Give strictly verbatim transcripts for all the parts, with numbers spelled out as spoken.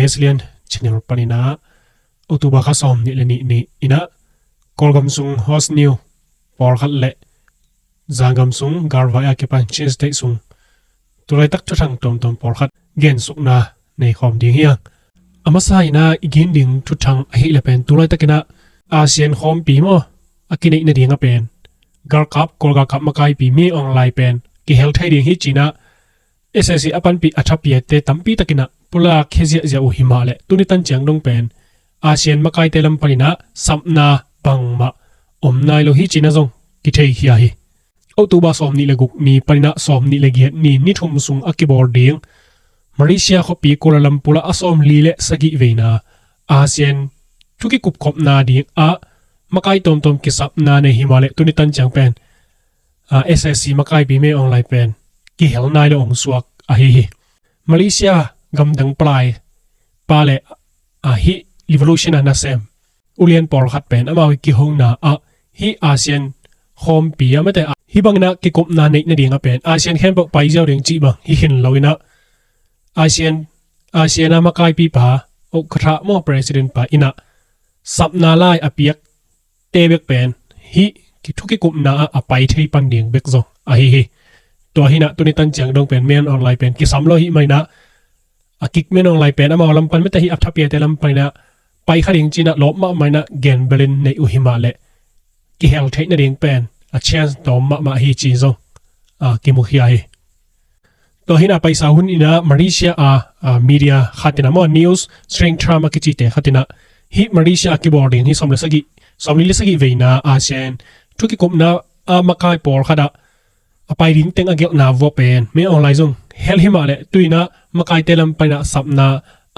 Neslian channel paninah October kha sawm nih le nih ni inah Kawlgam sung host new pawlkhat le Zangam sung galvai a kipan Chin State sung tulaitak thuthang tuamtuam pawlkhat gensukna nei khawm ding hi hang. A masa inah i gen ding thuthang ahih le pen tulaitak inah ASEAN khawmpi maw a kineih nading a pen galkap, Kawl galkap makaipi Min Aung Hlaing pen kihel thei ding hi cinah SAC a panpih a thapiate tampi takinah pulak khia ziahziah uh hi mah le tuni tan ciang dong pen ASEAN makaite lam paninah sapna bangmah om nai lo hi cinah zong kitheikhia hi. October sawm nih le guk ni paninah sawm nih le giat ni, ni thum sung a kibawl ding Malaysia khuapi Kuala Lumpur ah a sawm li le sagih veina ASEAN thu kikupkhopna ding ah makai tuamtuam kisapna nei hi mah le tuni tan ciang pen SAC makaipi Min Aung Hlaing pen kihel nai lo hong suak ahi hi. Malaysia gamdang palai pa le hih revolution a nasem ulian pawlkhat pen amau i kihona ah hih ASEAN khawmpi a mate ah hih banginah kikupna neih nading a pen ASEAN khempeuh pai ziau ding cih bang hi khin lo inah ASEAN, ASEAN a makaipi pa, ukhatha maw president pa inah sapna lai a piak te bek pen hih thu kikupna ah a pai thei pan ding bek zong ahi hi. Tua hinah tuni tan ciang dong pen Min Aung Hlaing pen kisam lo hi mah inah a kik Min Aung Hlaing pen amau lam pan mate hih a thapiate lam paninah pai kha ding cinah lawp mahmah inah gen belin neih uh hi mah le kihel theih nading pen a chance tawm mahmah hi ci zong kimukhia hi. Tua hinah paisa hun inah Malaysia a media khatinah maw news string tram a kicite khatinah hih Malaysia a kibawl ding hih sawm le sagih, sawm li le sagih veina ASEAN thu kikupna a makai pawlkhat ah a pai ding teng a gelhna vua pen Min Aung Hlaing zong hel hi mah le tu inah makaite lam paninah sapna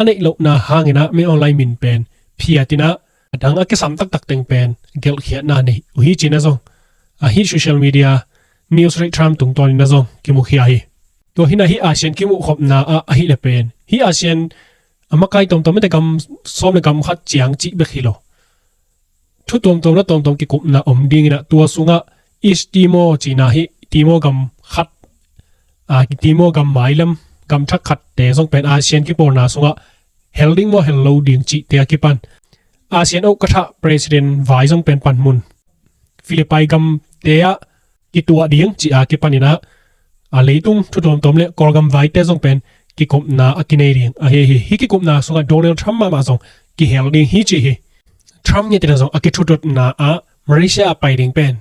a neih lohna hanginah Min Aung Hlaing min pen phiat inah a dang a kisam taktak teng pen gelhkhiatna nei uh hi cinah zong ahi social media news rate tram tungtawninah zong kimukhia hi. Tua hinah hih ASEAN kimuhkhopna ah ahih le pen hih ASEAN a makai tuamtuam mate gam sawm le gam khat ciang cih bek hi lo. Thu tuamtuam le tuamtuam kikupna om dinginah tua sungah East Timor cina hih Timor gam khat, Timor gam mailam gam thak khatte zong pen ASEAN kipawlna sungah hel ding maw hel lo ding cihte a kipan ASEAN ukhatha president vai zong pen panmun Philippine gamte ah kituah ding ci a kipaninah a leitung thu tuamtuam le Kawlgam vaite zong pen kikupna a kinei ding ahi hi. Hih kikupna sungah Donald Trump mahmah zong kihel ding hi ci hi. Trump ngiatinah zong a kithututna ah Malaysia a pai ding pen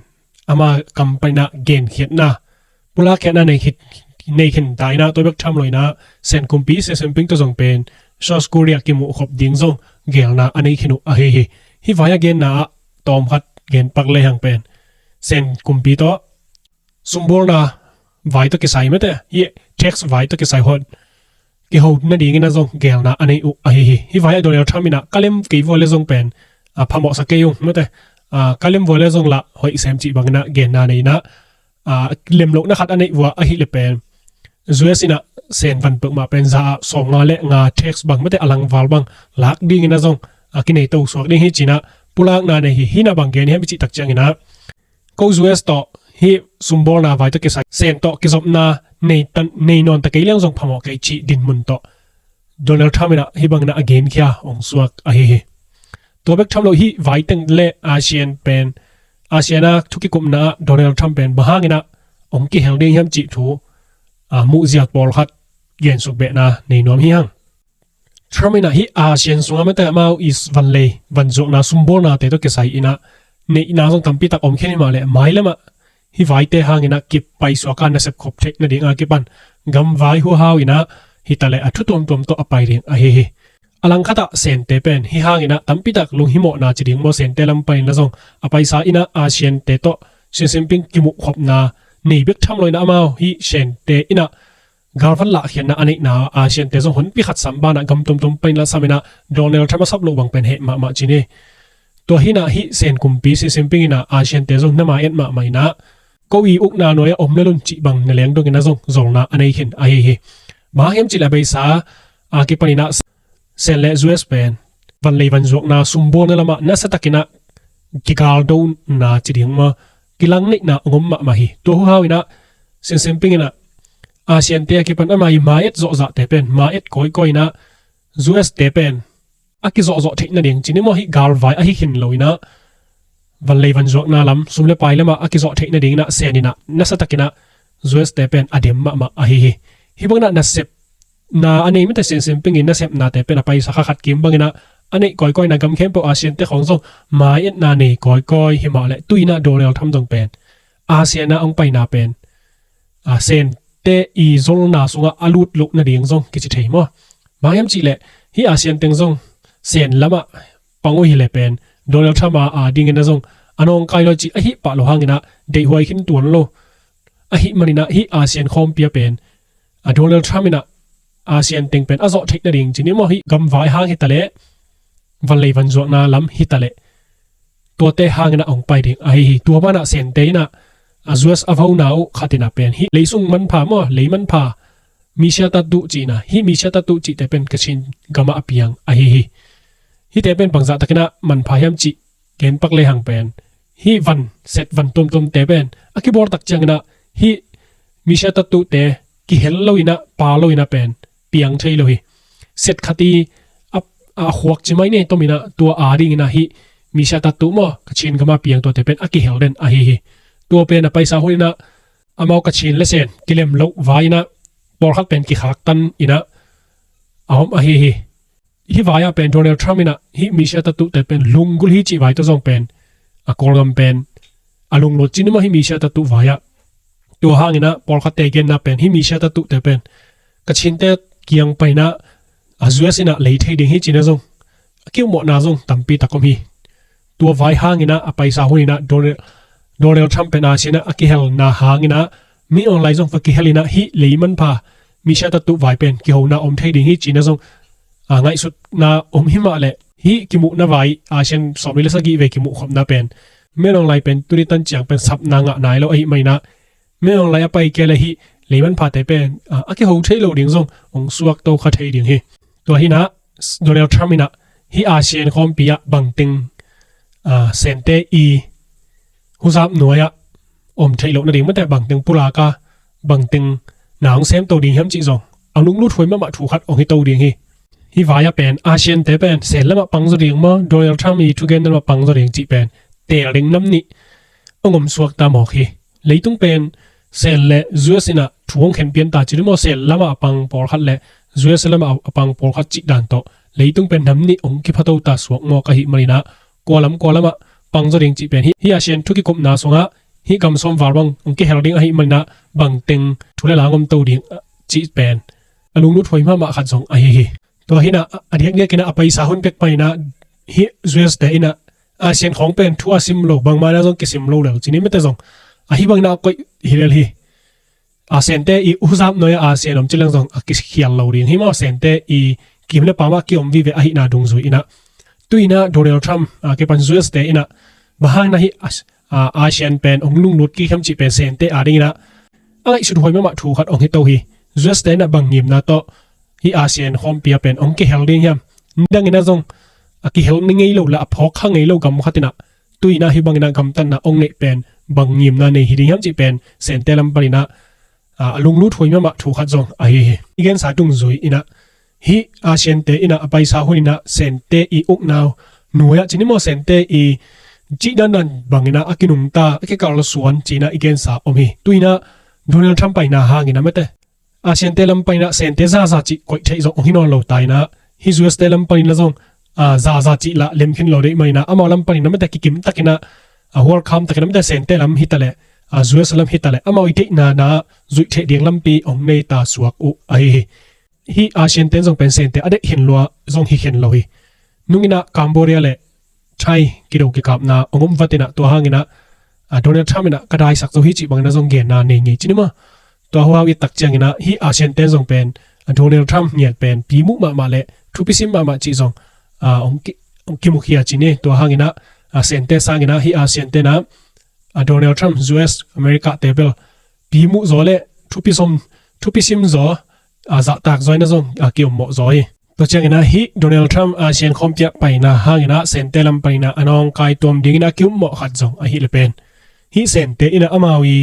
ama kam paninah genkhiatna pulakkhiatna nei khit nei khin ta inah tua bek tham lo inah Sen kumpi Xi Jinping tawh zong pen South Korea kimuhkhop ding zong gelna a nei khin uh ahi hi. Hih vai a genna ah tawmkhat genpak lehang pen Sen kumpi tawh sumbawlna vai tawh kisai mate hih tax vai tawh kisai hon kiho nadingin a zong gelna a nei uh ahi hi. Hih vai a Donald Trump inah ka lem kei vua le zong pen a phamawhsa kei ung mate ka lem vua le zong lah hoih sem cih banginah genna nei inah lemlohna khat a neih vua ahih le pen US inah Sen van peuhmah pen za ah sawmnga le nga tax bang mate a langval bang lak dingin a zong a kinei to suak ding hi cinah pulakna nei hi. Hinah bang gen hiam i cih tak cianginah ko US tawh hih sumbawlna vai tawh kisai Sen tawh kizopna nei nawn ta kei leng zong phamawh kei cih dinmun tawh Donald Trump inah hih banginah a genkhia hong suak ahi hi. Tua bek tham lo hih vai teng le ASEAN pen ASEAN a thu kikupna ah Donald Trump pen bang hanginah hong kihel ding hiam cih thu muhzia pawlkhat gensuk behna nei nuam hi hang. Trump inah hih ASEAN sungah mate amau i vanlei vanzuakna sumbawlnate tawh kisai inah neihna zong tampitak om khin hi mah le mailamah hih vaite hanginah kipaisuak a nasep khop theih nading a kipan gamvai huhau inah hitaleh a thu tuamtuam tawh a pai ding ahi hi. A langkhatah Sente pen hih hanginah tampitak lunghimawhna ci ding maw Sente lam panin a zong a paisa inah ASEAN-te tawh Xi Jinping kimuhkhopna nei bek tham lo inah amau hih Sente inah galvan lahkhiatna a neihna ASEAN-te zong honpi khat sam banah gam tuamtuam panin la sam inah Donald Trump a sap loh bang pen heh mahmah ci ni. Tua hinah hih Sen kumpi Xi Jinping inah ASEAN-te zong na mai et mahmah inah ko i ukna nuai-ah om lel un cih bang na leng dongin a zong zolna a nei khin ahi hi. Bang hang hiam cih leh a beisa a kipan inah Sen le US pen vanlei vanzuakna sumbawlna lamah nasatak inah kigaldona ci ding maw kilang neihna a ngom mahmah hi. Tua huhau inah Xi Jinping inah ASEAN-te a kipan ama i mai et zawhzahte pen mai et kawikawi inah US te pen a kizawhzawh theih nading ci ni maw, hih galvai ahi khin lo inah, van lei van zuakna lam, sum le pai lamah a kizawh theih nading inah Sen inah nasatakinah US te pen a dem mahmah ahi hi. Hih banginah nasepna a nei mite, Sen Jinping in nasepnate pen a paisa kha khat kim banginah a neih kawikawi inah gam khempeuh ASEAN te khawng zong mai-etna nei kawikawi hi mah leh, tu inah Donald Trump zong pen ASEAN ah hong paina pen a Sente i zolna sungah a lut loh nading zong kici thei maw? Bang hiam cihleh, hih ASEAN teng zong Sen lamah pang uh hileh pen Donald Trump a, a dingin a zong a nawngkai lo cih ahih pah lo hanginah deihhuai khin tuan lo. Ahih maninah hih ASEAN khawmpi ah pen a Donald Trump inah ASEAN teng pen a zawh theih nading ci ni maw, hih gamvai hang hitaleh, van lei van zuakna lam hitaleh, tuate hanginah hong pai ding ahi hi. Tua banah Sente inah a US a vona uh khat inah pen hih leisung manpha maw, lei manpha, misia tatu cihna, hih misia tatu cihte pen Kachin gamah a piang ahi hi. Hihte pen bangzah takinah manpha hiam cih genpak lehang pen hih van, set van tuamtuamte pen a kibawl tak cianginah hih misia tatute kihel lo inah, pa lo inah pen piang thei lo hi. Set khat i a, a khuak ci mai ni, tom inah tua a dinginah hih misia tatu maw, Kachin gamah piang tuate pen a kihel den ahi hi. Tua pen a paisa hun inah amau Kachin le Sen kilem loh vai inah pawlkhat pen kikhaktan inah a om ahi hi. Hih vai-ah pen Donald Trump inah hih misia tatute pen lunggulh hi cih vai tawh zong pen a Kawlgam pen a lunglut ci ni maw, hih misia tatu vai-ah. Tua hanginah pawlkhatte genna pen hih misia tatute pen Kachinte kiang paninah a US inah lei thei ding hi cinah zong a kiummawhna zong tampi tak om hi. Tua vai hanginah a paisa hun inah Donald, Donald Trump pen ASEAN ah a kihelna hanginah Min Aung Hlaing zong va kihel inah hih lei manpha misia tatu vai pen kihona om thei ding hi cinah zong a ngaihsutna om hi mah leh, hih kimuhna vai ASEAN sawmli le sagih vei kimuh khopna pen Min Aung Hlaing pen tuni tan ciang pen sapna ngah nai lo ahih maninah Min Aung Hlaing a pai kei leh hih lei manphate pen a, a kiho thei lo ding zong hong suakto kha thei ding hi. Tua hinah Donald Trump inah hih ASEAN khawmpi ah bangteng a, Sente i huzap nuai-ah om theih loh nading mate bangteng pulak a, bangteng na hong semto ding hiam cih zong a lunglut huai mahmah thu khat hong hito ding hi. Hih vai-ah pen ASEAN-te pen Sen lamah pangzaw ding maw, Donald Trump i thugenna lamah pangzaw ding cih pen teel ding nam nih hong om suakta mawk hi. Leitung pen Sen le US inah thu hong khen pianta cih ni maw, Sen lamah a pang pawlkhat le US lamah a pang pawlkhat cih dan tawh leitung pen nam nih hong kiphato ta suak mawk ahih maninah kua lam kua lamah pangzaw ding cih pen hih, hih ASEAN thu kikupna sungah hih gam sawm val bang hong kihel ding ahih maninah bangteng thu le la hong omto ding cih pen a lunglut huai mahmah khat zong ahi hi. Tua hinah a diakdiak inah a paisa hun pek paninah hih US-te inah ASEAN khawng pen thu a sim lo, bangmah inah zong kisim lo lel cih ni mate zong ahi banginah a koih hi lel hi. A, Sente i huzap nuai-ah ASEAN om ci leng zong a kikhial lo ding hi maw, Sente i kim le pamah a kiom vive ahihna dungzui inah. Tu inah Donald Trump a kipan US-te inah bang hang inah hih a, a, ASEAN pen hong lunglut kik hiam cih pen Sente a dinginah a ngaihsut huai mahmah thu khat hong hito hi. US-te inah bang ngimna tawh hih ASEAN khawmpi ah pen hong kihel ding hiam? Nidang inah zong a kihel ni ngei lo le a phawk kha ngei lo gam khat inah tu inah hih banginah gamtatna hong neih pen bang ngimna nei hi ding hiam cih pen Sente lam paninah a, a lunglut huai mahmah thu khat zong ahi hi. I gensa dungzui inah hih ASEAN-te inah a paisa hun inah Sente i ukna nuai-ah cih ni maw, Sente i cih dandan banginah a kinungta, a kikalsuan cih inah i gensa om hi. Tu inah Donald Trump paina hangin a mate ASEAN-te lam paninah Sente zaza cih koih theih zong hong hi nawn lo ta inah hih US-te lam paninah zong a, zaza cih lah lem khin lo deih maninah amau lam paninah mate kikim takinah a, welcome takinah mate Sente lam hitaleh a, US lam hitaleh amau i deihna na zuih theih ding lampi hong nei ta suak uh ahi hi. Hih ASEAN-te in zong pen Sente a deih khin lua zong hi khin lo hi. Nung inah Cambodia le Thai kido kikapna hong om vat inah tua hanginah a, Donald Trump inah ka daisak zo hi cih banginah zong genna nei ngei cih ni maw. Tua huhau i tak cianginah hih ASEAN-te in zong pen a, Donald Trump ngiat pen pimuh mahmah le thupisim mahmah cih zong a, hong ki, hong kimukhia cih ni. Tua hanginah a, Sente sanginah hih ASEAN-te inah a, Donald Trump US America-te bel pimuh zaw le thupisom, thupisim zaw a, zahtak zaw inah zong a, kiommawh zaw hi. Tua cianginah hih Donald Trump ASEAN khawmpi ah paina hanginah Sente lam paninah a nawngkai tuam dinginah a kiummawh khat zong ahih le pen hih Sente inah amau i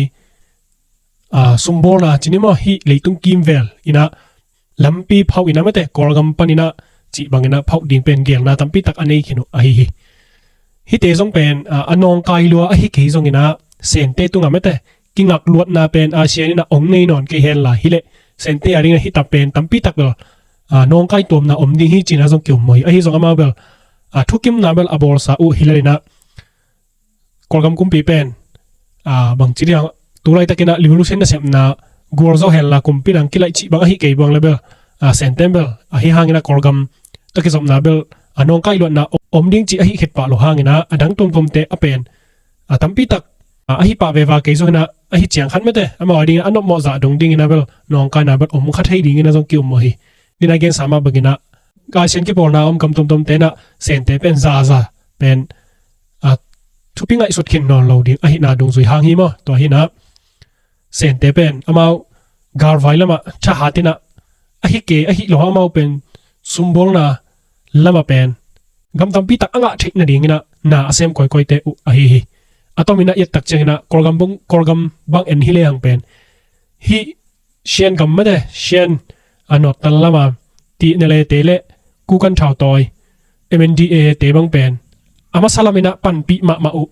a, sumbawlna cih ni maw, hih leitung kimvel inah lampi phauh inah mate Kawlgam paninah cih bangin ah phauh ding pen gelna tampi tak a nei khin uh ahi hi. Hihte zong pen a nawngkai lua ahi kei zongin ah Sente tungah mete kingak luatna pen ASEAN in ah ong nei nawn kei hen la hileh Sente a dingin ah hih tam pen tampi tak bel nawngkai tuamna om ding hi cih na zong ki-um mawh hi. Ahi zong amau bel a thukimna bel a bawlsa uh hi lel in ah Kawlgam kumpi pen bangci ding tu laitakin ah revolution nasepna gualzo hen la kumpi dang kilaih cih bang ahi kei bang le bel Sente bel ahi hangin ah Kawlgam tawh kizopna bel a nawngkai luatna om ding cih ahi khit pah lo hangin ah a dang tuamtuamte a pen a tampi tak ahi pah veva kei zongin ah ahi ciang khat mete amau a dingin a nopmawh zah dong dingin ah bel nawngkaina bel om kha thei dingin ah zong ki-um mawh hi. Dina gensa mah bangin ah ASEAN kipawlna om gam tuamtuamte in ah Sente pen zaza pen a thupi ngaihsut khin nawn lo ding ahihna dungzui hang hi maw? Tua hi in ah Sente pen amau galvai lamah thahat in ah ahi kei ahi lo amau pen sumbawlna lamah pen gam tampi tak a ngah theih nadingin ah na a sem kawikawite uh ahi hi. A tomin ah i et tak ciangin ah Kawlgam bang, Kawlgam bang en hi lehang pen hih Shan gam mete Shan a nawttan lama TNLA te le Kukan Thau Tawi MNDAA te bang pen a masa lamin ah panpih mahmah uh.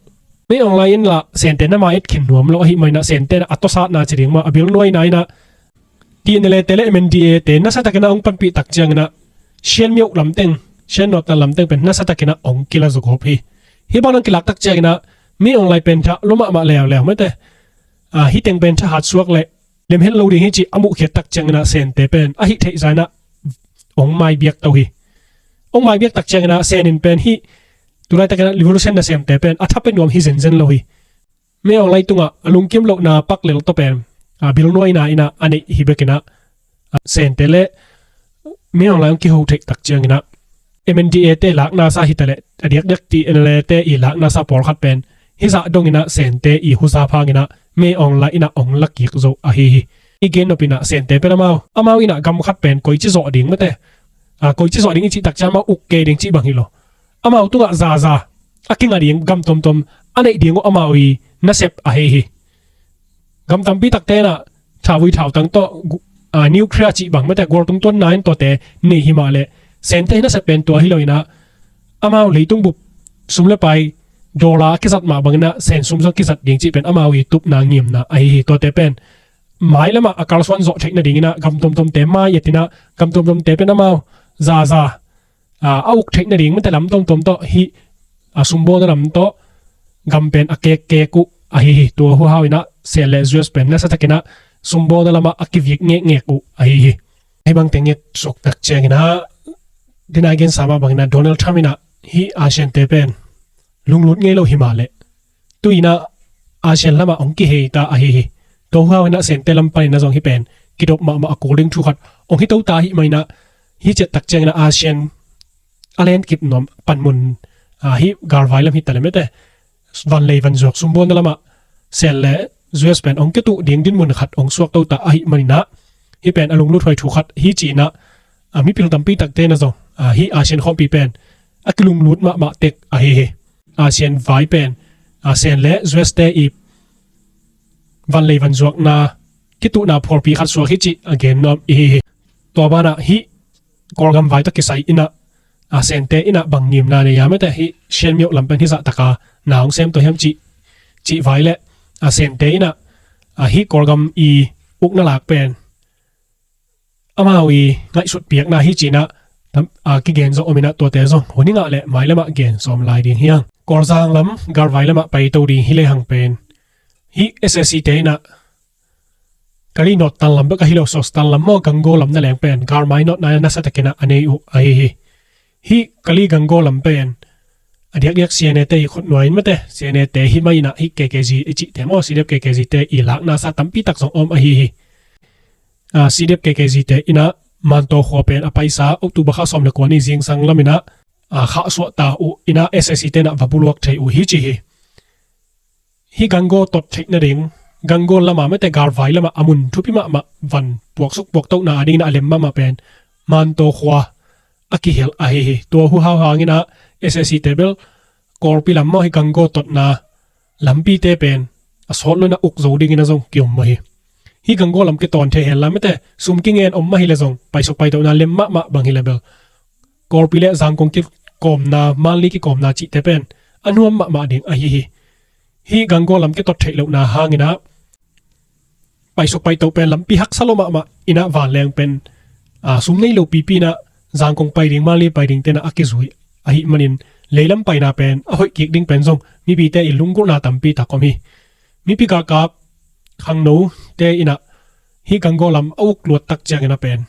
Min Aung Hlaing in lah Sente na ma et khin nuam lo ahih manin ah Sente in ah a tawsatna ci ding maw a bilnuaina in ah TNLA te le MNDAA te nasatakin ah hong panpih tak ciangin ah Shan myoh lamteng Shan nawttan lamteng pen nasatakin ah hong kila zugawp hi. Hih bang hong kilak tak ciangin ah Min Aung Hlaing pen thah lua mahmah leuleu mete a hih teng pen thahat suak le lemhel lo ding hi cih a muhkhiat tak ciangin ah Sente pen ahi theih zah in ah hong maibiak to hi. Hong maibiak tak ciangin ah Sente in pen hih tu laitakin ah revolution nasemte pen a thapen nuam hi zenzen lo hi. Min Aung Hlaing tungah a lungkim lohna pak lel tawh pen a bilnuaina in ah a neih hi bekin ah Sente le Min Aung Hlaing hong kiho theih tak ciangin ah MNDAA te lakna sa hi ta le a diakdiak TNLA te i lakna sa pawlkhat pen hih zah dongin ah Sente i huzap hangin ah Min Aung Hlaing in ah hong lakik zo ahi hi. I gen nopin ah Sente pen amau amau in ah gam khat pen koici zawh ding mete a koici zawh ding i cih tak ciang amau uk kei ding cih bang hi lo. Amau tungah zaza a kinga ding gam tuamtuam a neih ding uh amau i nasep ahi hi. Gam tampi takte in ah thavui thautang tawh nuclear cih bang mete gualtung tuanna in tuate nei hi mah le Sente hi nasep pen tua hi lo in ah amau leitung bup sum le pai dollar a kizat mah bangin ah Sen sum zong kizat ding cih pen amau i tupna ngimna ahi hi. Tuate pen mai lamah a kalsuan zawh theih nadingin ah gam tuamtuamte mai etin ah gam tuamtuamte pen amau zaza a uk theih nading mete lam tuamtuam tawh hih a sumbawlna lam tawh gam pen a kekkek uh ahi hi. Tua huhau in ah Sen le US pen nasatakin ah sumbawlna lamah a kivik ngekngek uh ahi hi. Hih bangte nget suk tak ciangin ah dina gensa mah bangin ah Donald Trump in ah hih ASEAN te pen lunglut ngei lo hi mah le tu in ah ASEAN lamah hong kihei ta ahi hi. Tua huhau in ah Sente lam panin ah zong hih pen kidop mahmah a kul ding thu khat hong hi to ta ahih manin ah hih ciah tak ciangin ah ASEAN a lenkip nuam panmun hih galvai lam hi ta le mete vanlei vanzuak sumbawlna lamah Sen le US pen hong kituh ding dinmun khat hong suak to ta ahih manin ah hih pen a lunglut huai thu khat hi ci in ah mipil tampi takte in ah zong hih ASEAN khawmpi pen a kilunglut mahmah tek ahi hi. ASEAN vai pen ASEAN le US te i vanlei vanzuakna kituhna phawlpi khat suak hi cih a gen nuam ihi hi. Tua banah hih Kawlgam vai tawh kisai in ah Sente in ah bang ngimna nei hiam mete hih Shan myoh lam pen hih zah taka na hong sem tua hiam cih vai le Sente in ah hih Kawlgam i ukna lak pen amau i ngaihsut piakna hi ci in ah kigen zong om in ah tuate zong hun i ngah le mai lamah gen sawm lai ding hi hang. Kawlzang lam galvai lamah pai to ding hi lehang pen hih SAC te in ah Kali nawttan lam bek ahi lo, Sostan lam maw Gangaw lam na leng pen galmai nawtna nasatakin ah a nei uh ahi hi. Hih Kali Gangaw lam pen a diakdiak CNA te i khutnuai in mete CNA te hi mai in ah hih KKG i cihte maw CDF KKG te i lakna sa tampi tak zong om ahi hi. CDF KKG te in ah Mantaw khua pen a paisa October kha sawm le kua ni zingsang lam in ah khahsuah ta uh in ah SAC te in ah va buluak thei uh hi ci hi. Hih Gangaw tot theih nading Gangaw lamah mete galvai lamah a mun thupi mahmah van puaksuk puaktohna a dingin ah a lem mahmah pen Mantaw khua a kihel ahi hi. Tua huhau hangin ah SAC te bel Kawlpi lam maw hih Gangaw totna lampite pen a sawt lo in ah uk zo dingin ah zong ki-um mah hi. Hih Gangaw lam kitawn thei hen la mete sum kingen om mah hi le zong paisuk paitohna lem mahmah bang hi le bel Kawlpi le Zangkong kikawmna, Manli kikawmna cihte pen a nuam mahmah ding ahi hi. Hih Gangaw lam kitot theih lohna hangin ah paisuk paito pen lampi haksa lo mahmah in ah vanleng pen, aa, sum nei lo pipi in ah Zangkong pai ding, Manli pai ding te in ah a kizui ahih manin leilam paina pen a hoih kik ding pen zong mipite i lunggulhna tampi tak om hi. Mipi galkap khangnote in ah hih Gangaw lam a uk luat tak ciangin ah pen,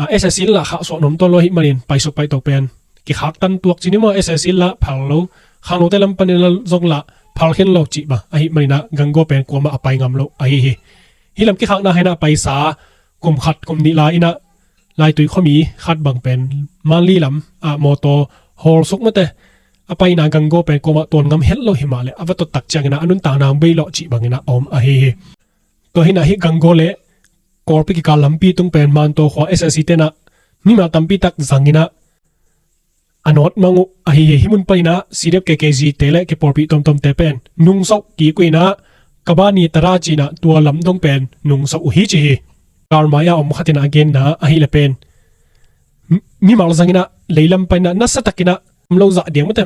a, S S C in lah khahsuah nuam tuan lo ahih manin paisuk paito pen kikhaktan tuak ci ni maw, S S C in lah phal lo, khangnote lam panin lah zong lah phal khin lo cih bang ahih manin ah Gangaw pen kuamah a pai ngam lo ahi hi. Hih lam kikhakna hangin ah paisa kum khat kum nih lai in ah Laitui khuami khat bang pen Manli lam ah mawtaw hawlsuk mate a paina Gangaw pen kuamah tuan ngam het lo hi mah leh a va tot tak ciangin ah a nuntakna bei lawh cih bangin ah a om ahi hi. Tua hi in ah hih Gangaw le Kawlpi kikal lampi tung pen Mantaw khua S S C te in ah mimal tampi tak zangin ah a nawt mang uh ahi hi. Hih mun panin ah C D F K K Z te le kipawlpih tuamtuamte pen nungsoh kik uh in ah Kabani Tara ci in ah tua lam dong pen nungsoh uh hi ci hi. Galmai a om khat in ah a genna ahih leh pen mi-, mimal zangin ah leilam panin ah nasa takin ah ngam lo zah ding mate,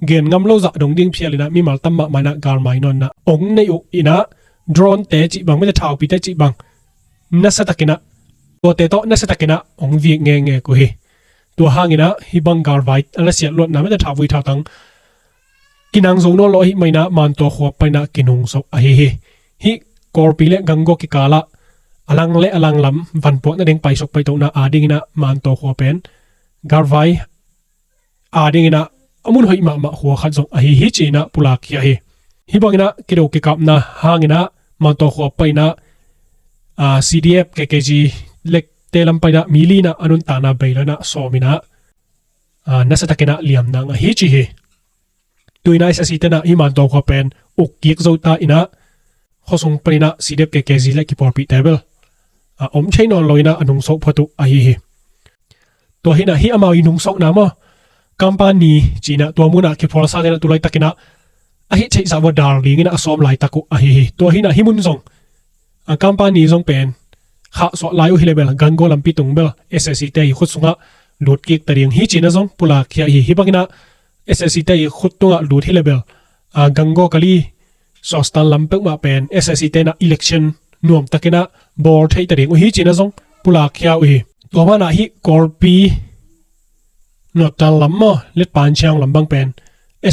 gen ngam lo zah dong ding phial in ah mimal tam mahmah in ah galmai nawn in ah ong nei uh in ah drone te cih bang mate, thaupite cih bang nasa takin ah, tuate tawh nasa takin ah ong vik ngenge uh hi. Tua hangin ah hih bang galvai a nasiat luatna mate, thauvui thautang kinang zo nawn lo ahih manin ah Mantaw khua panin ah kinungsoh ahi hi. Hih Kawlpi le Gangaw kikal ah a lang le a lang lam vanpuak nading paisuk paitohna adingin ah Mantaw khua pen galvai adingin ah a mun hoih mahmah khua khat zong ahi hi ci in ah pulak khia hi. Hih bangin ah kido kikapna hangin ah Mantaw khua panin ah, aa, C D F K K Z le te lam panin ah mi li in ah a nuntakna bei lo in ah sawm in ah, aa, nasa takin ah liam nang ahi ci hi. Tu in ah S S C te in ah hih Mantaw khua pen uk kik zo ta in ah khuasung panin ah C D F K K Z le kipawlpihte bel, aa, om thei nawn lo in ah a nungsoh phot uh ahi hi. Tua hi in ah hih amau i nungsohna maw, Kampani ci in ah tua mun ah kiphualsa te in ah tu laitakin ah a hih theihsa uh a dal dingin ah a sawm laitak uh ahi hi. Tua hi in ah hih mun zong, aa, Kampani zong pen khahsuah lai uh hi leh bel Gangaw lampi tung bel S S C te i khut sungah lut kik ta ding hi ci in ah zong pulak khia hi. Hih bangin ah S S C te i khut tungah lut hi leh bel, aa, Gangaw, Kali, Sostan lam peuhmah pen S S C te in ah election nuam takin ah bawl thei ta ding uh hi ci in ah zong pulak khia uh hi. Tua banah hih Kawlpi Northern lam maw, Letpanchang lam bang pen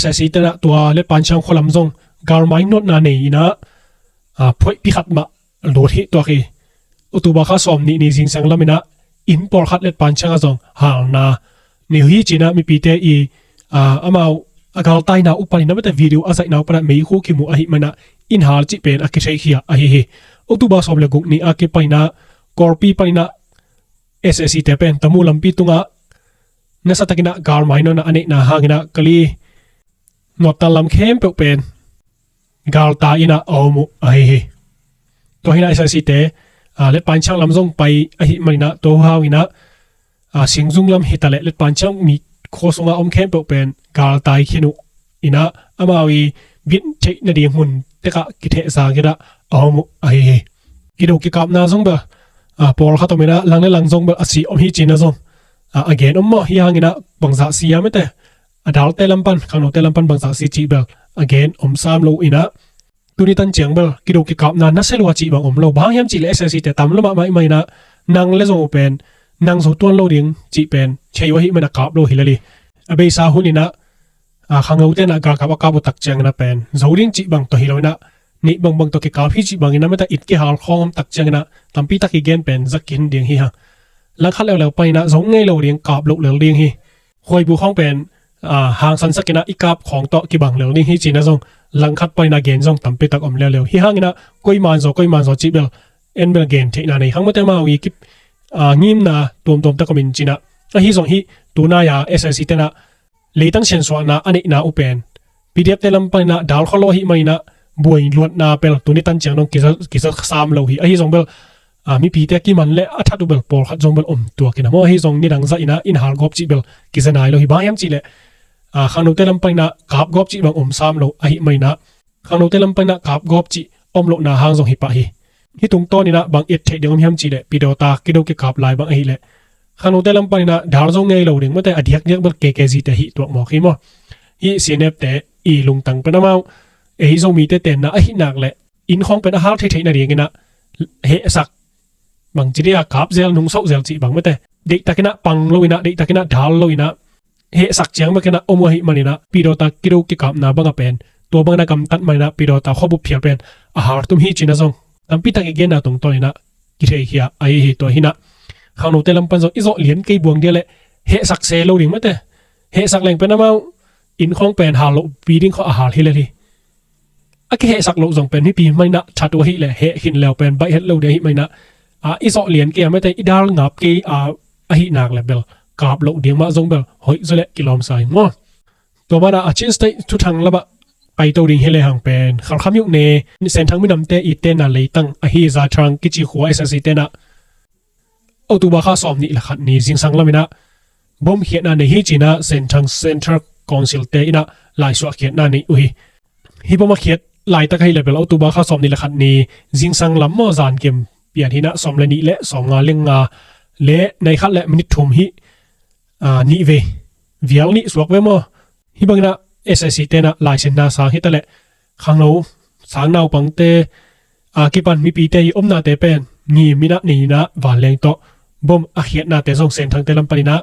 S S C te in ah tua Letpanchang khua lam zong galmai nawtna nei in ah, aa, phoihpi khat mah lut hi tuak hi. October kha sawm nih ni zingsang lam in ah inn pawlkhat Letpanchang ah zong halna nei uh hi ci in ah mipite i, aa, amau a galtaina uh panin ah mate, video a zaihna uh panah meikhu kimu ahih manin ah inn hal cih pen a kitheikhia ahi hi. October sawm le guk ni a kipanin ah Kawlpi panin ah S S C te pen Tamu lampi tungah nasa takin ah galmai nawn a neihna hangin ah Kali Northern lam khempeuh pen galtai in ah a om uh ahi hi. Tua hi in ah S S C te, aa, Letpanchang lam zong pai ahih manin ah tua hau in ah, aa, Singzung lam hi ta leh Letpanchang mi khua sungah om khempeuh pen galtai khin uh in ah amau i bit theih nading mun tekah kithehzang in ah a om uh ahi hi. Kido kikapna zong bel, aa, pawlkhat om in ah lang le lang zong bel a si om hi ci in ah zong, aa, a gen om maw, hih hangin ah bangzah si hiam mate, a dalte lam pan, khangnote lam pan bangzah si cih bel a gen om sam lo in ah, tuni tan ciang bel kido kikapna nasia lua cih bang om lo. Bang hang hiam cih leh S S C te tam lo mahmah ahih manin ah nang le zong uh pen nang zo tuan lo ding cih pen thei uh ahih manin ah kap lo hi lel hi. A beisa hun in ah, aa, khangnote in ah galkap a kap uh tak ciangin ah pen zo ding cih bang tawh hi lo in ah, neih bangbang tawh kikap hi cih bangin ah mate, it kihal khawng om tak ciangin ah tampi tak i gen pen za khin ding hi hang. Langkhat leuleu panin ah zo ngei lo ding, kap loh lel ding hi. Khuaibu khawng pen, aa, hangsansak in ah i kap khawng tawh kibang lel ding hi ci in ah zong langkhat panin ah gen zong tampi tak om leuleu. Hih hangin ah koi man zaw, koi man zaw cih bel en bel gen theihna nei hang mate, amau i kip, aa, ngimna tuamtuam tak om in ci in ah. Ahi zong hih tunai a S S C te in ah leitang siansuahna a neihna uh pen P D F te lam panin ah dal khua lo ahih manin ah buai luatna bel tuni tan ciang dong kiza, kiza sam lo hi. Ahi zong bel, aa, mipite kiman le a that uh bel pawlkhat zong bel om tuak in ah maw, ahi zong nidang zah in ah inn hal gawp cih bel kiza nai lo hi. Bang hiam cih leh, aa, khangnote lam panin ah kap gawp cih bang om sam lo ahih manin ah khangnote lam panin ah kap gawp cih om lohna hang zong hi pah hi. Hih tungtawn in ah bang et theih ding om hiam cih leh, pidawta kido kikap lai bang ahih leh Khangnote lam panin ah dal zo ngei lo ding mate, a diakdiak bel K K Z te hih tuak mawk hi maw. Hih C N F te i lungtang pen amau ei Zomite tenna ahih nak leh inn khawng pen a hal thei theih nadingin ah hehsak bangci dia kap zel nungsoh zel cih bang mate, deihtakin ah pang loin ah, deihtakin ah dal loin ah hehsak ciang bekin ah om uh ahih manin ah pidawta kido kikapna bang a pen tua bangin ah gamtat manin ah pidawta khuabup phial pen a hal tum hi ci-in ah zong tampi tak i genna tungtawnin ah kitheikhia ahi hi. Tua hi-in ah khangnote lam pan zong i zawh lian kei buang dia leh hehsak se lo ding mate, hehsak leng pen amau inn khawng pen hal lohpi ding khawng a hal hi lel hi. A kihehsak loh zong pen mipi manin ah that uh ahih leh heh khin leu pen baih het lo ding ahih manin ah, a, i zawh lian kei a mate, i dal ngap kei a, ahih nak leh bel kap loh ding mah zong bel hoih zaw leh kilawmsa hi maw. Tua banah a Chin State thuthang lamah paito ding hi lehang pen Khalkha myone Senthang minamte i tenna leitang ahi Zathang kici khua S S C tenah October kha sawm nih le khat ni zingsang lamin ah bom khiatna nei hi ci-in ah Senthang Central Council te in ah laisuah khiatna nei uh hi. Hih bom a khiat laitak ahih leh bel October kha sawm nih le khat ni zingsang lam maw, zan kem pian hi-in ah sawm le nih le sawm nga le nga le nai khat le minit thum hi, a, nih vei vial nih suak ve maw. Hih bangin ah S S C tenah laisinna sang hi ta leh khangno sang naupangte a kipan mipite i omnate pen ngimin ah nei-in ah vanleng tawh bom a khiatnate zong Senthangte lam panin ah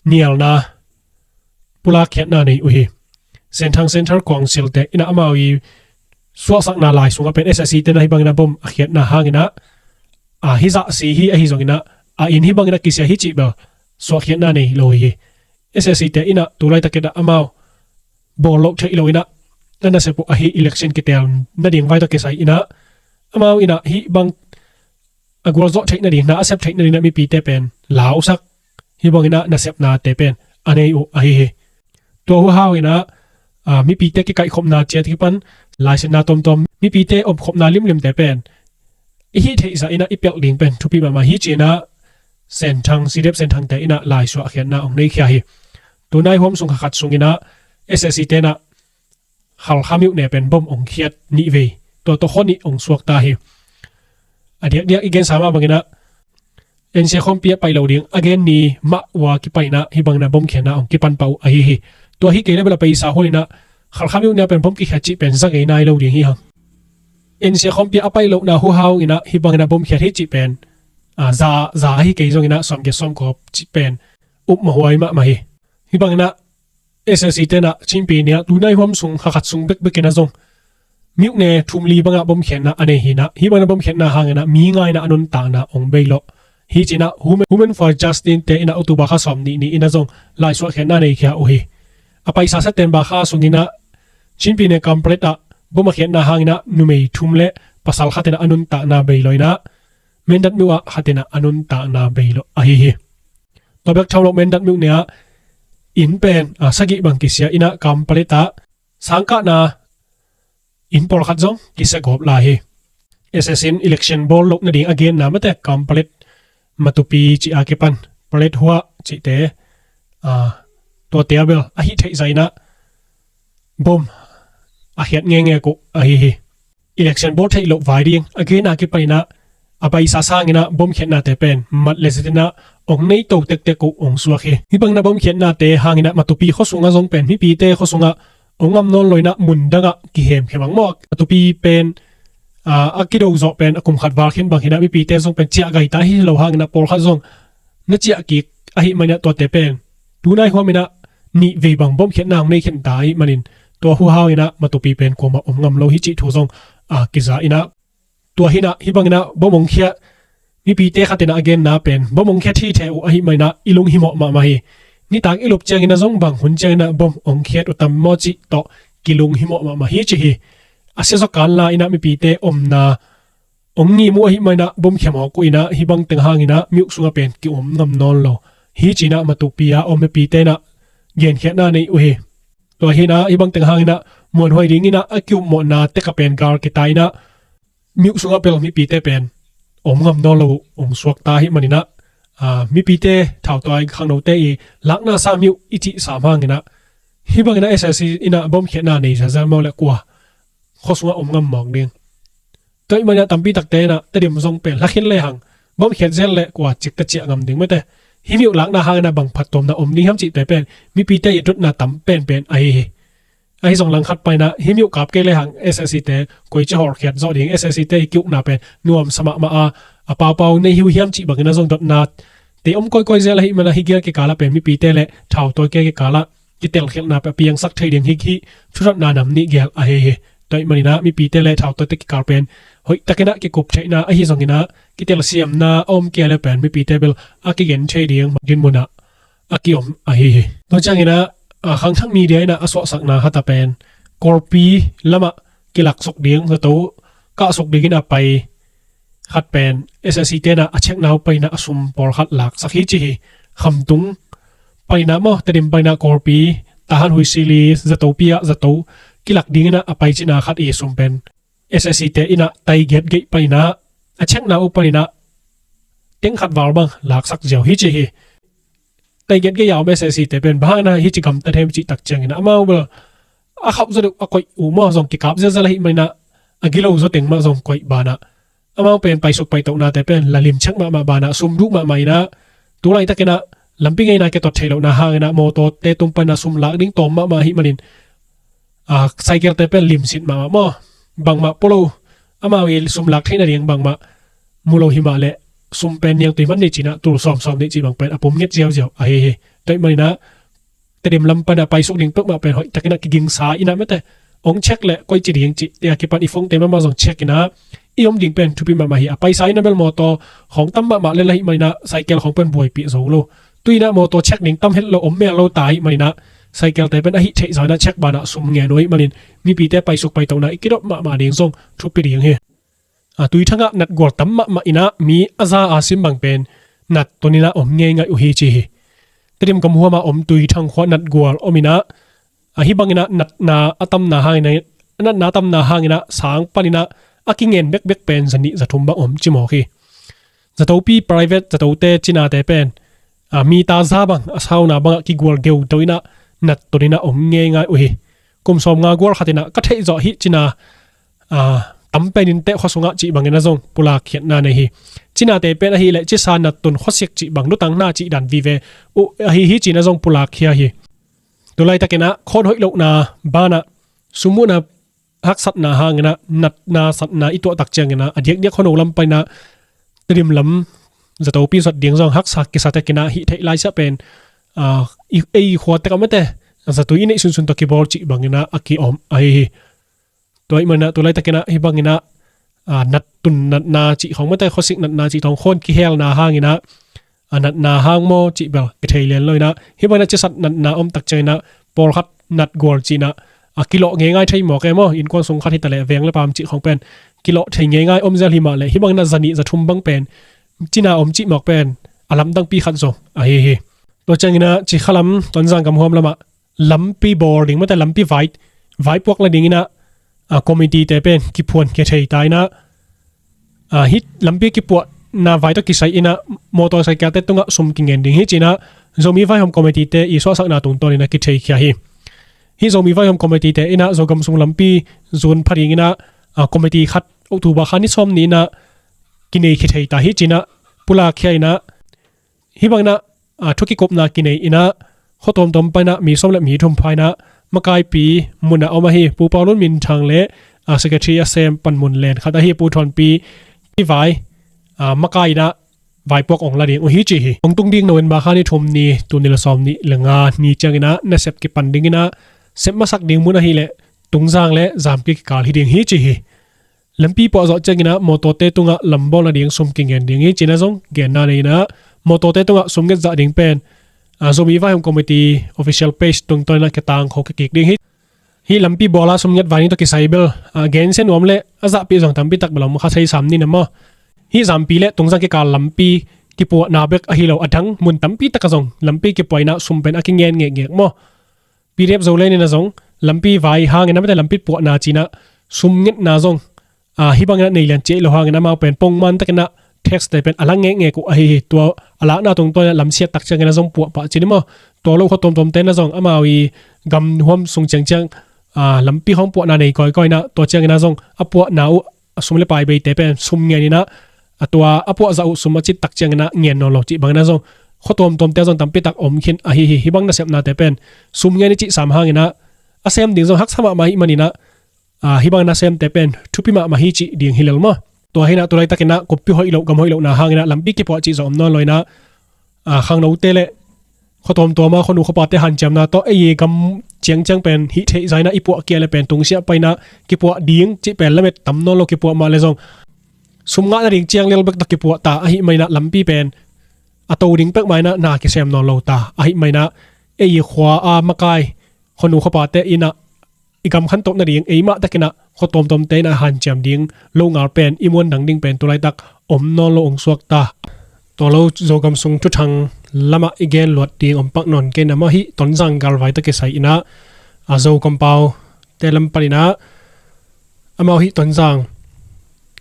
nialna pulak khiatna nei uh hi. Senthang Central Council te in ah amau i suahsakna lai sungah pen S S C tenah hih bangin ah bom a khiatna hangin ah, a, hih zah si hi ahi zongin ah a inn hih bangin ah kisia hi cih bel suahkhiatna nei lo hi. S S C te in ah tu laitakin ah amau bawl loh theih loin ah a nasep uh ahi election kitel nading vai tawh kisai in ah amau in ah hih bang a gualzawh theih nading, na a sep theih nading ah mipite pen lausak, hih bangin ah nasepnate pen a nei uh ahi hi. Tua huhau in ah, a, mipite kikaihkhopna ciat kipan laisinna tuamtuam, mipite omkhopna limlimte pen i hih theih zah in ah i pelh ding pen thupi mahmah hi ci-in ah Senthang, C D F Senthangte in ah laisuah khiatna hong neikhia hi. Tunai huam sung kha khat sungin ah S S C tenah Khalkha myone pen bom hong khiat nih vei, tua tawh khua nih hong suak ta hi. A diakdiak i gensa mah bangin ah N C A khawmpi a pai lo ding a gen ni mah uh a kipan in ah hih bangin ah bom khiatna hong kipan pah uh ahi hi. Tua hi kei leh bel a paisa hunin ah Khalkha myone pen bom kikhiat cih pen za ngei nai lo ding hi hang. N C A khawmpi a pai lohna huhau in ah hih bangin ah bom khiat hi cih pen, a, za, za ahi kei zongin ah sawmgiat sawmkua cih pen upmawh huai mahmah hi. Hih bangin ah S S C tenah Chin Pyine ah tunai huam sung kha khat sung bekbek in ah zong myone thum li bangah bom khiatna a nei hi-in ah hih bangin ah bom khiatna hangin ah mi nga in ah a nuntakna hong bei lawh hi ci-in ah Women, Women for Justice te in ah October kha sawm nih ni in ah zong laisuah khiatna neikhia uh hi. A paisa September kha sungin ah Chin Pyine Kanpetlet ah bom a khiatna hangin ah numei thum le pasal khat in ah a nuntakna bei lawh in ah Mindat myo ah khat in ah a nuntakna bei lawh ahi hi. Tua bek tham lo Mindat myone ah inn pen, a, sagih bang kisia in ah Kanpetlet ah sangkahna inn pawlkhat zong kisia gawp lai hi. S S C in election bawl loh nading a genna mate Kanpetlet Matupi cih a kipan Plethuah cihte, a, tuate a bel a hih theih zah in ah bom a khiat ngengek uh ahi hi. Election bawl theih loh vai ding a genna kipan in ah a paisa sangin ah bom khiatnate pen mat le zet in ah hong nei to tektek uh hong suak hi. Hih bangin ah bom khiatnate hangin ah Matupi khua sungah zong pen mipite khua sungah hong ngam nawn lo in ah mun dangah kihemkhem ang maw. Matupi pen, a, a kido zawh pen a kum khat val khin bang hi-in ah mipite zong pen ciah gaita hi lo hangin ah pawlkhat zong na ciah kik ahih manin ah tuate pen tunai huamin ah nih vei bang bom khiatna hong nei khin ta ahih manin tua huhau in ah Matupi pen kuamah om ngam lo hi cih thu zong, a, kiza in ah tua hi-in ah hih bangin ah bom hong khiat mipite khat in ah a genna pen bom hong khiat hi thei uh ahih manin ah i lunghimawh mahmah hi. Nitak i lup ciangin ah zong bang hun ciangin ah bom hong khiat uh tam maw cih tawh kilunghimawh mahmah hi ci hi. A sia zaw kan la in ah mipite omna hong ngim uh ahih manin ah bom khia mawk uh in ah hih bang teng hangin ah myo sungah pen ki-om ngam nawn lo hi ci-in ah Matupi a om mipite in ah genkhiatna nei uh hi. Tua hi-in ah hih bang teng hangin ah muanhuai dingin ah a ki-upmawhna tek ah pen gal kitai in ah myo sungah bel mipite pen om ngam nawn lo uh hong suak ta ahih manin ah, a, mipite thautuai khangnote i lakna sa myo i cih sam hangin ah hih bangin ah S S C in ah bom khiatna nei zelzel maw leh kua khua sungah om ngam mawk ding. Tua ahih manin ah tampi takte in ah Tedim zong pen la khin lehang bawmkhiat zel le kua cikta ciah ngam ding mete. Hih miuh lakna hangin a bang phattuamna om ding hiam cihte pen mipite i dotna tam penpen ahi hi. Ahi zong langkhat paina hih miuh kap kei le hang SAC te koici hawlkhiat zawh ding, SAC te i kiukna pen nuamsa mahmah a, a paupau nei hi uh hiam cih bangin a zong dotna te om koikoi zel ahi mana hih gel kikala pen mipite le thautawite kikala kitelkhialhna pen a piangsak thei ding hi hih thudotna nam nih gel ahi hi. Tua ahih maninah mipite le thautawite kikal pen hoihtakinah kikup theihna ahi zonginah kitelsiamna a om kei le pen mipite bel a kigen thei ding dinmunah a kiom ahi hi. Tua cianginah a khangthak media inah a suahsakna hata pen Kawlpi lamah kilaksuk ding, zato kahsuk dingin a pai khat pen SAC tenah a checkna uh paninah a sum pawlkhat laksak hi ci hi. Khamtung paninah maw, Tedim paninah Kawlpi, Tahan Huisili, zatopi ah zato kilak dinginah a pai cina khat i sum pen SAC te inah taigiat geih paninah a checkna uh paninah teng khat val bang laksak ziau hi ci hi. Taigiat geih a om SAC te pen bang hangin a hici gamta them cih tak ciangin amau bel a khauh zaw deuh a koih uh maw, zong kikap zialzial ahih maninah a gilo zaw teng mah zong koih banah amau pen paisuk paitohnate pen la limchek mahmah banah sum duh mahmah inah tu laitakinah lampi ngeina kitot theih lohna hanginah mawtawte tung paninah sum lak ding tawm mahmah ahih manin a, cycle te pen limsit mahmah maw, bangmah pua lo, amau i sum lak theih nading bangmah mu lo hi mah leh sum pen niangtui man nei cinah tul sawmsawm nei cih bang pen a pum nget ziauziau ahi hi. Tua ahih maninah Tedim lam panah paisuk ding peuhmah pen hoihtakinah kigingsa inah mete ong check le koi ci ding cih tia kipan i phone te mahmah zong check inah i om ding pen thupi mahmah hi. A paisa inah bel mawtaw khawng tam mahmah le lahih maninah cycle khawng pen buaipih zo lo. Tuinah mawtaw check ding tam het lo om mel lo ta ahih maninah cycle te pen ahih theih zaw inah check banah sum ngen uh ahih manin mipite paisuk paitohna i kidop mahmah ding zong thupi ding hi. A, Tuithangah natgual tam mahmah inah mi a za a sim bang pen nat ton inah om ngeingai uh hi ci hi. Tedim gamhuamah om Tuithang khua natgual om inah a, hih banginah natna a tamna hangin a, natna a tamna hanginah sang paninah a kingen bekbek pen zanih zathum bang om cimawk hi. Zatopi private zatote cinate pen a, mita za bang a sauna bangah kigual geudo inah nat ton inah om ngeingai uh hi. Kum sawm nga gual khat inah ka theih zawh hih cina a, tam penin teh khua sungah cih bangin a zong pulak khiatna nei hi. Cinate pen ahileh cisa nat ton khuasik cih bang lutang hna cih dan vive uh ahi hi cina zong pulak khia hi. Tu laitakinah khawn hoih lohna banah sum muhna haksatna hanginah natna satna i tuahtak cianginah a diakdiak khuano lam paninah Tedim lam zatopi zat ding zong haksa kisa takinah hih theih laisiah pen a, i, ei khua tek a mete zatui i neih sunsun tawh kibawl cih banginah a kiom ahi hi. Tua ahih maninah tu laitakinah hih banginah a, nat tun natna cih khawng mete khuasik natna cih thawng khawn kihelna hanginah a, natna hang maw cih bel kithei lian lo inah hih banginah cisat natna om tak cianginah pawlkhat natgual cihinah a, kilawh ngeingai thei mawk e maw, innkuan sung khat hitaleh veng le paam cih khawng pen kilawh thei ngeingai om zel hi mah leh hih banginah zanih zathum bang pen cina om cih mawk pen a lamdangpi khat zong ahi hi. Tua cianginah cikhalam Tonzang gamhuam lamah lampi bawl ding mete lampi vai, vaipuak la dinginah a, committee te pen kiphuan khia thei ta inah a, hih lampi kipuahna vai tawh kisai inah motorcycle te tungah sum kingen ding hi cinah Zomi Vaihawm Committee te i suahsakna tungtawn inah kithei khia hi. Hih Zomi Vaihawm Committee te inah Zogam sung lampi zun pha dinginah a, committee khat October kha ni sawm ni inah kinei khia thei ta hi cinah pulak khia inah hih banginah a, thukikupna kinei inah khua tuamtuam paninah mi sawm le mi thum pha inah makaipi munah om ahi Pu Paulun minthang le a, secretary a sem panmun len khat ahi Pu Thawnpi pi vai a, makai inah vaipuak ong la ding uh hi ci hi. Ong tung ding November kha ni thum ni tul nih le sawm nih le nga ni cianginah nasep kipan dinginah sep masak ding mun ahileh Tungzang le Zampi kikal hi ding hi ci hi. Lampi puah zawh cianginah mawtawte tungah lambawl nading sum kingen ding hi cinah zong genna nei inah mawtawte tungah sum nget zah ding pen a, Zomi Vaihawm Committee official page tungtawn inah kitang kho kikik ding hi. Hih lampi bawla sum nget vai ni tawh kisai bel a, gensia nuam le a zahpih zong tampi tak bel om kha thei sam ni na maw. Hih Zampi le Tungzang kikal lampi kipuahna bek ahi lo a dang mun tampi takah zong lampi kipuah inah sum pen a kingen ngekngek maw. P D F Zoland inah zong lampi vai hangin a mete lampi puahna cinah sum ngetna zong a, hih banginah nei lian ciah lo hangin amau pen pongman takinah tax te pen a la ngekngek uh ahi hi. Tua a lakna tungtawn inah lamsiat tak cianginah zong puah pah cin i maw. Tua lo khua tuamtuam tenah zong amau i gamhuam sung ciangciang a, lampi khawng puahna nei kawikawi inah tua cianginah zong a puahna uh a sum le pai beite pen sum ngen inah a tua a puahzah uh sum a cittak cianginah ngen nawn lo cih banginah zong khua tuamtuamte zong tampitak om khin ahi hi. Hih bang nasepnate pen sum ngen i cih sam hanginah a sem ding zong haksa mahmah hi maninah, a, hih bang nasemte pen thupi mahmah hi cih ding hi lel maw? Tua hinah tulaitakinah kumpi hoih loh gam hoih lohna hanginah lampi kipuah cih zong om nawn lo inah, a, khangnote le khua tuamtuama khuanu khuapate hanciamna tawh ei gam ciangciang pen hih theih zainah i puah kia le pen tungsiah painah kipuah ding cih pen lamet tam nawn lo kipuah mah le zong sum ngahna ding ciang lel bek tawh kipuah ta ahi mainah lampi pen a to ding pek mainah na kisem nawn lo ta ahi mainah ei khua a makai khuanu khuapate inah i gam khantoh nading eimah takinah khua tuamtuamte inah hanciam ding lo ngal pen i muan dang ding pen tulaitak om nawn lo ong suak ta. Tua lo Zogam sung thuthang lamah i gen luat ding om pak nawn kei na mah hih Tonzang galvai tawh kisai inah a Zogam paute lam paninah amau hih Tonzang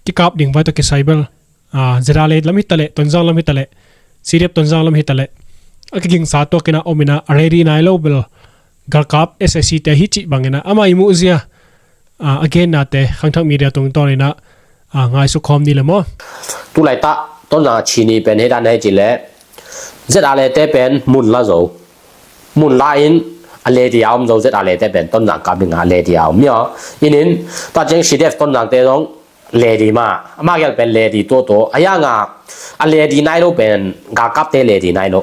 kikap ding vai tawh kisai bel ZRA lam hitaleh, Tonzang lam hitaleh, CDF Tonzang lam hitaleh a kigingsa tuakinah ominah a ready nai lo bel galkap SAC te hi cih banginah amah i muhzia a gennate Khangthak Media tungtawninah ngaisuk khawm ni le maw? Tulaitah Tonzang a chini pen hei dan hei cileh ZRA te pen mun la zo, mun la in a ledi a om zo. ZRA te pen Tonzang kap dinga a ledi a om mi aw. Inin tua ciang CDF Tonzang te zong ledi mah, amah gel pen ledi tuahtuah a yanga a ledi nai lo pen galkapte ledi nai lo.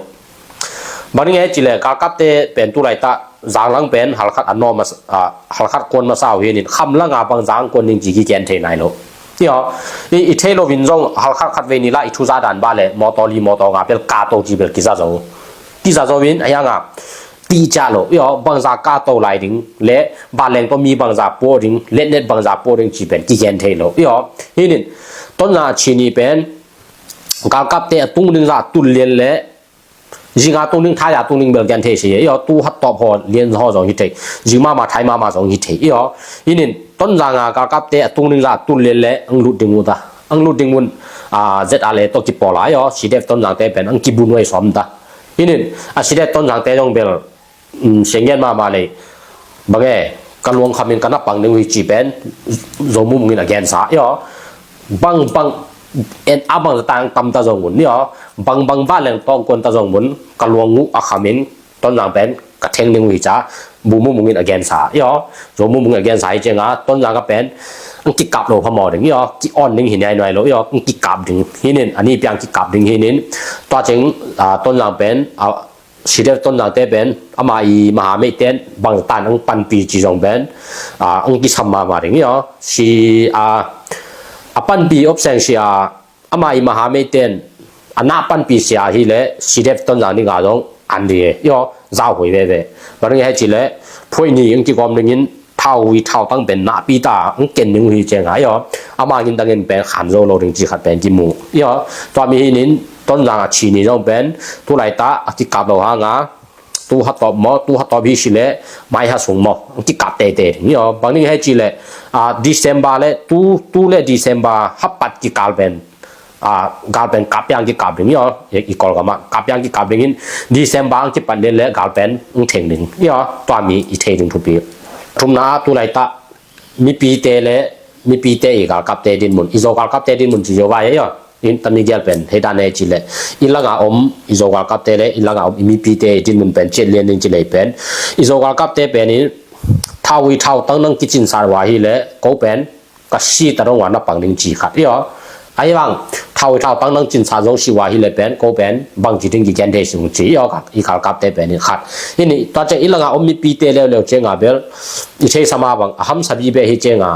Bang ding he cileh galkapte pen tulaitah zanglang pen halkhat a naw masa, halkhat kuan masa uh hinin khamlanga bang zang kuan ding ci kigen thei nai lo. I thei loin zong halkhat khat vei ni la i thuza dan bah le mawtaw li mawtaw nga bel kato ci bel kiza zo. Kiza zo in a yanga tihciah lo i aw, bangza kato lai ding le vanleng tawh mi bangza puah ding, letnet bangza puah ding ci pen kigen thei lo i aw. Hinin Tonzang a chini pen galkapte a tung ding zah tul lian le zinga tung ding, thaya tung ding bel gen thei si i aw. Tu hattawp haw lian haw zong hi thei, zing mama thai mama zong hi thei i aw. Hinin Tonzanga galkapte a tung ding zah tul lian le ang lut ding uh ta, ang lut ding un ZRA tawh kipawl a i aw. CDF Tonzang te pen ang kibun uh a i sawm ta. Hinin a CDF Tonzang te zong bel sianggen mahmah lei. Bang e, ka luang khamin ka na pang ding uh hi ci pen Zo Mung Mung in a gensa i aw. Bang bang en a bang zatang tam ta zong un i aw, bang bang vanleng tawng kuan ta zong un ka luang uh a khamin Tonzang pen ka theng ding uh hi ca Zo Mung Mung in a gensa i aw. Zo Mung Mung in a gensa hi cianga Tonzang ka pen ang kikap lo phamawh ding i aw, ki-on ding hi nai nuai lo i aw, ang kikap ding hinin, a nipi ang kikap ding hinin. Tua ciang Tonzang pen CDF Tonzang te pen ama i mahameih ten bangtan ang panpi ci zong pen ang kisam mahmah ding i aw. Si a panpi opseng si a ama i mahameih ten a na panpi sia hileh CDF Tonzang dinga zong an di e i aw, zau hoi veve. Bang ding he cileh phuai ni ang kigawm dingin thaui thautang pen nahpi ta ang ken ding uh hi cianga i aw. Ama ngin dangin pen khan zo lo ding ci khat pen kimu i aw. Tua mi hinin Tonzang a chini zong pen tulaitah a kikap lo hanga tu hatawp maw, tu hatawp hi sileh mai ha sung maw ang kikap teitei ding i aw. Bang ding he cileh December le tu, tu le December hapat kikal pen gal pen kap piang kikap ding i aw. I Kawlgam ah kap piang kikap dingin December ang kipat lian le gal pen ang theng ding i aw. Tua mi i thei ding thupi. Thumna tulaitah mipite le mipite i galkapte dinmun, i Zo galkapte dinmun ci zo vai i aw. In tami gel pen hei dan e cileh i langa om i Zo galkapte le i langa om i mipite i dinmun pen ciat lian ding cileh pen i Zo galkapte pen in thaui thautang nang kicinsat uh a hileh ko pen ka si ta dong uh a na pang ding ci khat i aw. Ahi bang thaui thautang nang cinsat zong si uh a hileh pen ko pen bang ci ding kigen thei sung ci i aw. I galkapte pen in khat. Hinin tua ciang i langa om mipite leuleu cianga bel i theisa mah bang a hamsa bibeh hi cianga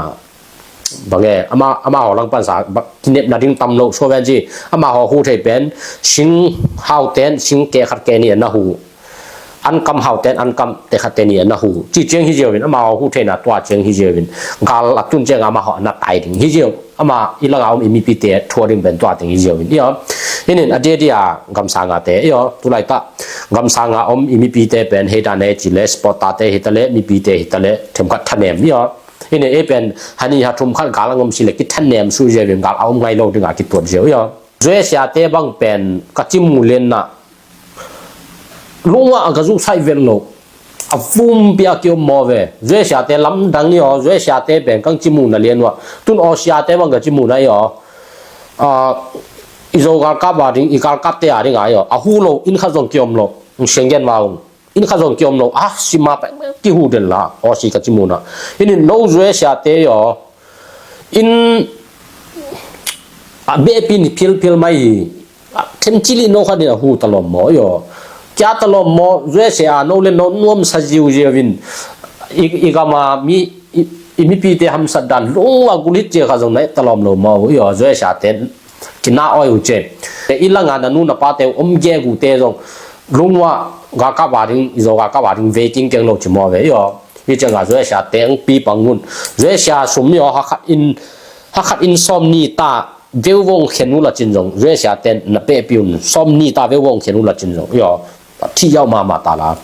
bang e, ama, amahaw langpansa kinepna ding tam loh suaven ci. Amahaw hu thei pen sing haute'n sing keh khat keh nih a na hu, ankam haute'n ankam te khat te nih a na hu ci ciang hi ziau in, amahaw hu theina tua ciang hi ziau in, gal a tun cianga amahaw a na tai ding hi ziau. Ama i langa om i mipite thuah ding pen tua ding hi ziau in i aw. Hinin a diadia gamsanga te i aw, tulaitah gamsanga om i mipite pen hei dan e cileh supporter te hitaleh mipite hitaleh themkhat thanem i aw. Hinin ei pen hani ha thum khat gal ang om sileh kithanem suh ziau in gal a om ngai lo dinga kituat ziau i aw. Zuesia te bang pen ka cimu lenna lungah a ka zuhsaih vet loh a vumpi a kiom maw ve. Zuesia te lamdang i aw. Zuesia te pen kang cimu na lian uh a tun aw sia te bang ka cimu na i aw. Ah, i Zo galkap a ding, i galkapte a ding a, aw, a hu lo inn khat zong kiom lo. Hong siang gen ma ung. Inn khat zong kiom lo. Ah, sima pek kihu den la. Aw, si ka ci muna. Inn in no Zo siate, aw. Inn a behpi ni philphil mai hi. Ah, them cili no khat in a hu talom maw, aw. Kia talom maw, Zo sia no le no nuam sa ziuziau in. I, i gama mi, i, i mipite hamsat dan lung a gulit cia kha zong na talom lo maw, aw. Zo siate kina oi uh ce. I langa na nu na pate om gegu te zong lungua galkap a ding, i Zo galkap a ding vei kingkeng lo ci maw ve, aw. Hi cianga Zo siate ang pi pang un. Zo sia sum, aw, hakhat in, hakhat in sawm ni ta veu vong khen uh la cin zong, Zo siate na pehpi un. Sawm ni ta veu vong khen uh la cin zong, aw. Thi yau mama ta la.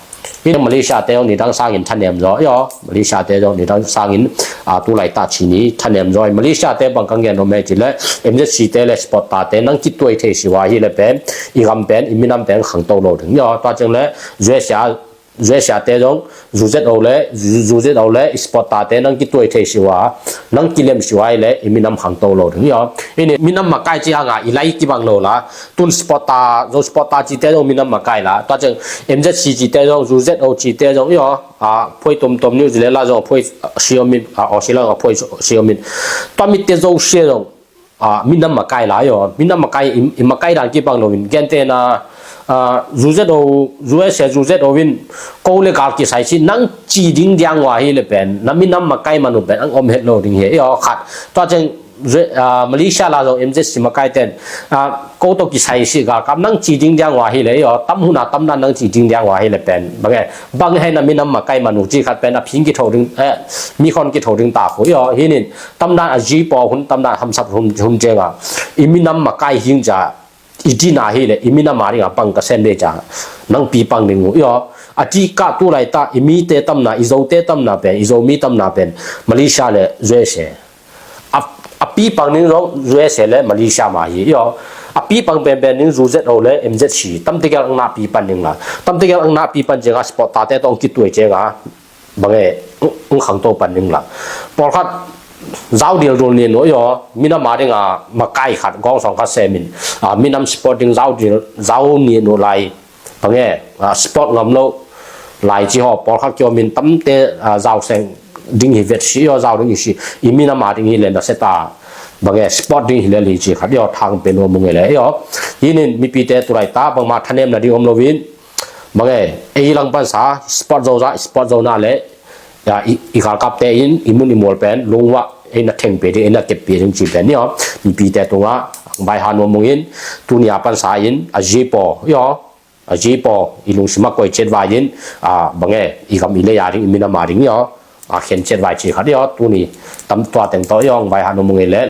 Hi Malaysia te zong nidang sangin thanem zaw, aw. Malaysia te zong nidang sangin, ah, tu laita ci ni thanem zaw. Malaysia te bang kang gen om e ci le, M Z C te le sport ta te nang kituai thei siwa hi le pen, i gam pen, i minam pen khangto lo ding, aw. Tua ciang le, Zo sia, Zo siate zong, Zu Z O le, Zu, Zu Z O le, sport ta te nang kituai thei siwa, nang kilem siwa hi le, i minam khangto lo ding, aw. Hi ni minam makai ci hanga, i lai kibang lo la, tun sport ta, Zo sport ta ci te zong minam makai la. Tua ciang M Z C ci te zong, Zu Z O ci te zong, aw, ah, phuai tomtom New Zealand la zong, phuai siomin, ah, Australia la phuai siomin. Tua mi te Zo sia zong, ah, minam makai la, aw. Minam makai, i, i makai dan kibang lo in. Gente na, ah, Zu Z O, Zo sia Zu Z O in, ko le gal kisai si, nang ci ding diang wa hi le pen, na minam makai manu pen, ang om het lo ding hi, aw, khat. Tua ciang, Zo, ah, Malaysia la zong M Z C makai ten, ah, ko to kisai si galkap nang ci ding diang wa hi le, aw, tam huna tam dan nang ci ding diang wa hi le pen. Bang e, bang hei na minam makai manu ci khat pen, a phing kitho ding, eh, mi khon kitho ding ta khu, aw. Hi nin, tam dan a zi paw hun, tam dan hamsat hun, hun cianga. I minam makai hing ca, i dina hi le, i minam a dinga pang ka sem le ca. Nang pi pang ding uh, aw. A ti ka tu laita, i mite tamna, i Zote tamna pen, i Zomi tamna pen, Malaysia le Zo sia. A, a pi pang ding zong Zo sia le Malaysia ma hi, aw. A pi pang penpen ding Zu Z O le M Z C. Tam tegel ang na pi pan ding la. Tam tegel ang na pi pan cianga sport ta te tong kituai cianga. Bang e, ang, ang khangto pan ding la. Pawlkhat zau dildul ni no, aw. Minam a dinga makai khat, gong song khat semin. Ah, minam sport ding zau dil, zau ni no lai. Bang e, ah, sport ngam lo lai ci haw, pawlkhat kiomin tamte, ah, zau seng ding hi vet si, aw, zau ding hi si, i minam a ding hi le na seta. Bang e, sport ding hi le li ci khat, aw, thang pen aw mung e le, aw. Hi nin mipite tu laita, bangma thanem na ding om lo in. Bang e, ei lang pan sa, sport zo za, sport zo na le, aw, i, i galkap te in, i mun i mual pen, lungua, ei na theng pe ding, ei na kep pe ding ci pen, aw. Mipite tunga, ang bai han aw mung in, tunia pan sa in, a zi paw, aw. A zi paw, i lungsima koi cet vai in, ah, bang e, i gam i lei a ding, i minam a ding, aw. A khen cet vai ci khat, aw, tuni, tam tua teng to, aw, ang vai han aw mung e le.